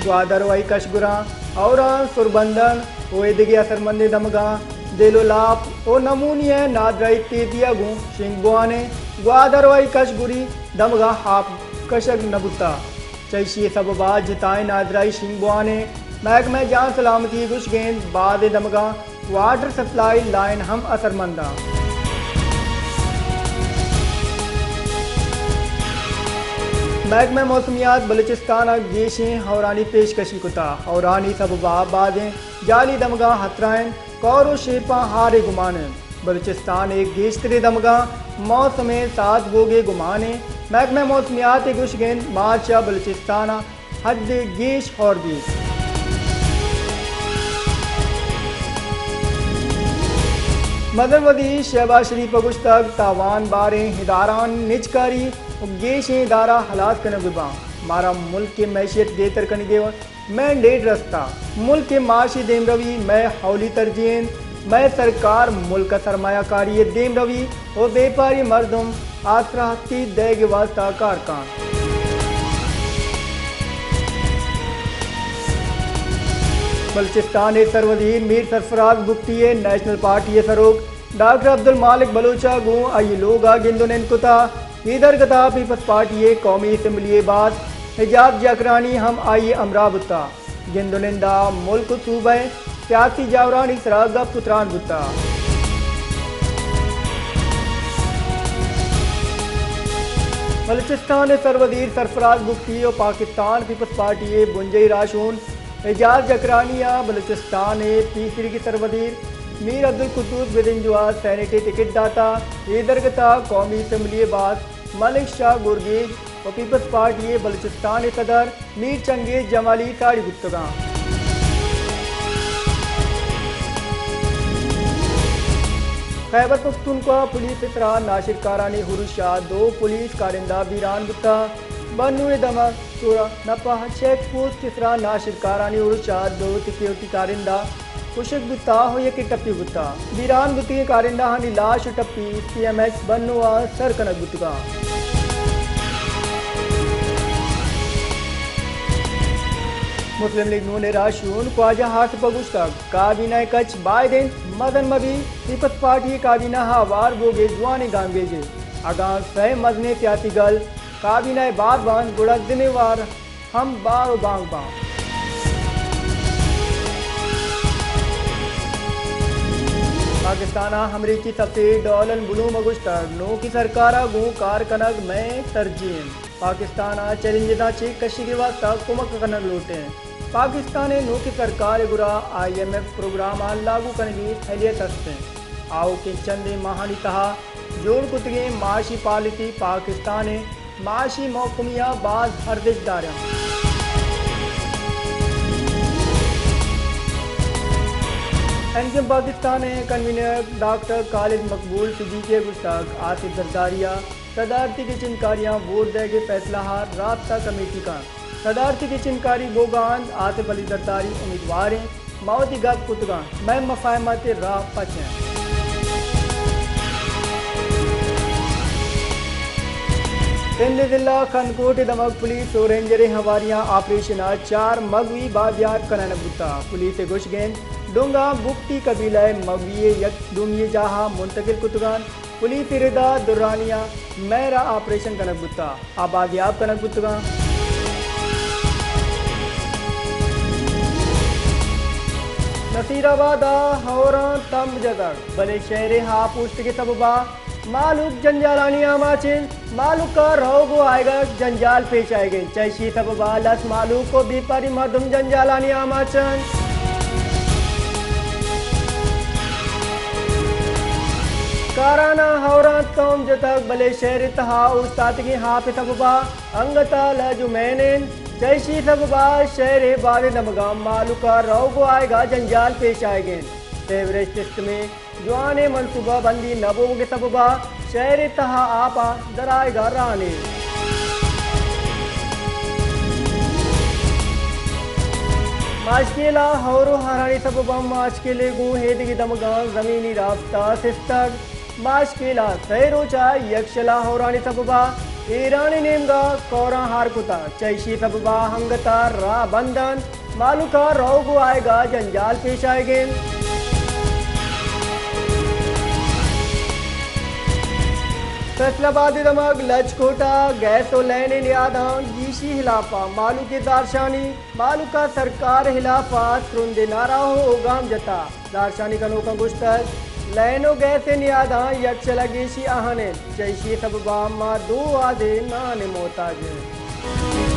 گوادر ءُ آئی کشگراں، ہوران، سربندن ءُ ایدگہ اثرمندیں دمگاں دل ءُ لاپ ءُ نمونی ءِ نادراہی تیزی ءَ گوں شنگ بوان ایں۔ گوادر ءُ آئی کشگری دمگاں آپ کشگ نہ بوتگ۔ چہ ایشی ءِ سبب ءَ جتائیں نادراہی شنگ بوان ایں۔ محکمہ جان سلامتی ءِ گوشگ اِنت، بازیں دمگاں واٹر سپلائی لائن ہم اثرمند اَنت۔ محکمہ موسمیات بلوچستان ءَ گیشیں ہورانی پیشکشی کتگ۔ ہورانی سبب ءَ بازیں جالی دمگاں ہترہ اِنت، کور ءُ شیپاں ہارے گمان اِنت۔ بلوچستان ءِ گیشتریں دمگاں موسم ءِ ساز بوگ ءِ گمان اِنت۔ محکمہ موسمیات ءِ گوشگ اِنت، مارچ ءَ بلوچستان ءَ حد ءِ گیش ہور بیت۔ مزن وزیر شہباز شریف ءَ گوشتگ، تاوان باریں ادارھانی نجکاری ءُ گیشیں ادارہ ہلاس کنگ بہ باں، مارا ملک ءِ معیشت گہتر کنگ ءِ مینڈیٹ رستہ۔ ملک ءِ معاشی دیمروی مئے اولی ترجیح اِنت۔ مئے سرکار ملک ءَ سرمایہ کاری ءِ دیمروی ءُ بیپاری مردم آسراتی دئیگ ءِ واستہ کار کنت۔ بلوچستان ءِ سروزیر میر سرفراز بگٹی ءَ نیشنل پارٹی ءِ سروک ڈاکٹر عبدالمالک بلوچ ءَ گوں آئی ءِ لوگ ءَ گند ءُ نند کتگ۔ اے درگت ءَ پیپلز پارٹی ءِ قومی اسمبلی ءِ باسک اعجاز جاکرانی ہم آئی ءِ ہمراہ بوتگ۔ گند ءُ نند ءَ ملک ءُ صوبہ ءِ سیاسی جاورانی سرا گپ ءُ تران بوتگ۔ بلوچستان ءِ سروزیر سرفراز بگٹی ءُ پاکستان پیپلز پارٹی ءِ بنجاھی راہشون اعجاز جاکرانی ءَ بلوچستان ءِ پیسریگیں سروزیر میر عبدالقدوس بزنجو ءَ سینیٹ ءِ ٹکٹ داتگ۔ اے درگت ءَ قومی اسمبلی ءِ باسک ملک شاہ گرگیج ءُ پیپلز پارٹی ءِ بلوچستان ءِ صدر میر چنگیز جمالی ساڑی بوتگ اَنت۔ خیبر پختونخوا پولیس ءِ سرا ناشرکارانی ارش ءَ دو پولیس کارندہ بیران بوتگ۔ بنو ءِ دمگ سورا نپہ چیک پوسٹ ءِ سرا ناشرکارانی ارش ءَ دو سیکورٹی کارندہ کشگ بوتگ ءُ یکے ٹپی بوتگ۔ بیران بوتگیں کارندہانی لاش ءُ ٹپی سی ایم ایچ بنو ءَ سر کنگ بوتگ اَنت۔ مسلم لیگ نون ءِ راہشون خواجہ آصف ءَ گوشتگ، کابینہ ءِ کچ باید اِنت مزن مہ بیت، پیپلز پارٹی ءِ کابینہ ءَ ہوار بوگ ءِ جوانیں گامگیجے۔ اگاں سئے مزنیں سیاسی گل کابینہ ءِ بار بنت، گڑا دنیوار ہم بار ءُ بانگ باں۔ پاکستان ءِ امریکی سفیر ڈولن بلوم ءَ گوشتگ، نوکیں سرکار ءَ گوں کار کنگ مئے ترجیح اِنت۔ پاکستان ءَ چیلنجزاں چہ کشگ ءِ واستہ کمک کنگ لوٹ اِنت۔ پاکستان ءِ نوکیں سرکار ءِ گورا آئی ایم ایف پروگرام ءَ لاگو کنگ ءِ اہلیت است اِنت۔ آؤکیں چندیں ماہانی تہا جوڑ کتگیں معاشی پالیسی پاکستان ءِ معاشی محکمی ءَ باز ارزشت دار اِنت۔ این جی ایم پاکستان ءِ کنوینر ڈاکٹر خالد مقبول صدیقی ءَ گوشتگ، آصف زرداری ءَ صدارتی گچینکاریاں ووٹ دئیگ ءِ فیصلہ ءَ رابطہ کمیٹی کنت۔ صدارتی گچینکاری بوگ ءَ اِنت، آصف علی زرداری امیدوار اِنت، ما وتی گپ کتگ اَنت، مئے مفاہمت ءِ راہ پچ اِنت۔ سندھ ءِ ضلع کھنکوٹ ءِ دمگ پولیس ءُ رینجریں ہواری ءَ آپریشن ءَ چار مگوی بازیاب کنگ بوتگ۔ پولیس ءِ گوشگ اِنت، ڈونگا بگٹی قبیلہ ءِ مگوی ءَ یک دومی جاہ ءَ منتقل کتگ اَنت۔ پولیس ءِ رد ءَ درانی ءَ مہر ءَ آپریشن کنگ بوتگ ءُ بازیاب کنگ بوتگ اَنت۔ نصیر آباد ءَ ہوراں تمب جتگ، بلے شہر ءِ آپ اوشتگ ءِ سبب ءَ مہلوک جنجالانی آماچ اِنت۔ مہلوک ءَ روگ ءُ آیگ ءَ جنجال پیش آیگ ءَ اِنت۔ چہ ایشی ءِ سبب ءَ لس مہلوک ءُ بیپاری مردم جنجالانی آماچ اَنت۔ کاران ءَ ہوراں تمب جتگ، بلے شہر ءِ تہا اوشتاتگیں آپ ءِ سبب ءَ انگت ءَ لج ءُ مین اِنت۔ چہ ایشی ءِ سبب ءَ شہر ءِ بازیں دمگاں مہلوک ءَ روگ ءُ آیگ ءَ جنجال پیش آیگ ءَ اِنت۔ سیوریج سسٹم ءِ جوانیں منصوبہ بندی نہ بوگ ءِ سبب ءَ شہر ءِ تہا آپ ءِ در آیگ ءَ ران اِنت۔ ماشکیل ءَ ہور ءُ ہارانی سبب ءَ ماشکیل ءِ گوں ایدگہ دمگاں زمینی رابطہ سستگ۔ ماشکیل ءَ سئے روچ ءَ یکشل ءَ ہورانی سبب ءَ ایران ءِ نیمگ ءَ کوراں ہار کتگ، چہ ایشی ءِ سبب ءَ انگت ءَ راہ بند انت، مہلوک ءَ روگ ءُ آیگ ءَ جنجال پیش آیگ ءَ انت۔ فیصل آباد ءِ دمگ لجکوٹ ءَ گیس ءُ لین ءِ نیاداں گیشی ہلاپ ءَ مہلوک ءِ زہرشانی، مہلوک ءَ سرکار ءِ ہلاپ ءَ ترندیں نعرہ ءُ گام جتگ۔ زہرشانی کنوکاں گوشتگ، لین ءُ گیس ءِ نیاداں یک شل ءَ گیشی اہن انت، چہ ایشی ءِ سبب ءَ ما دو وہدے نان ءِ محتاج ایں۔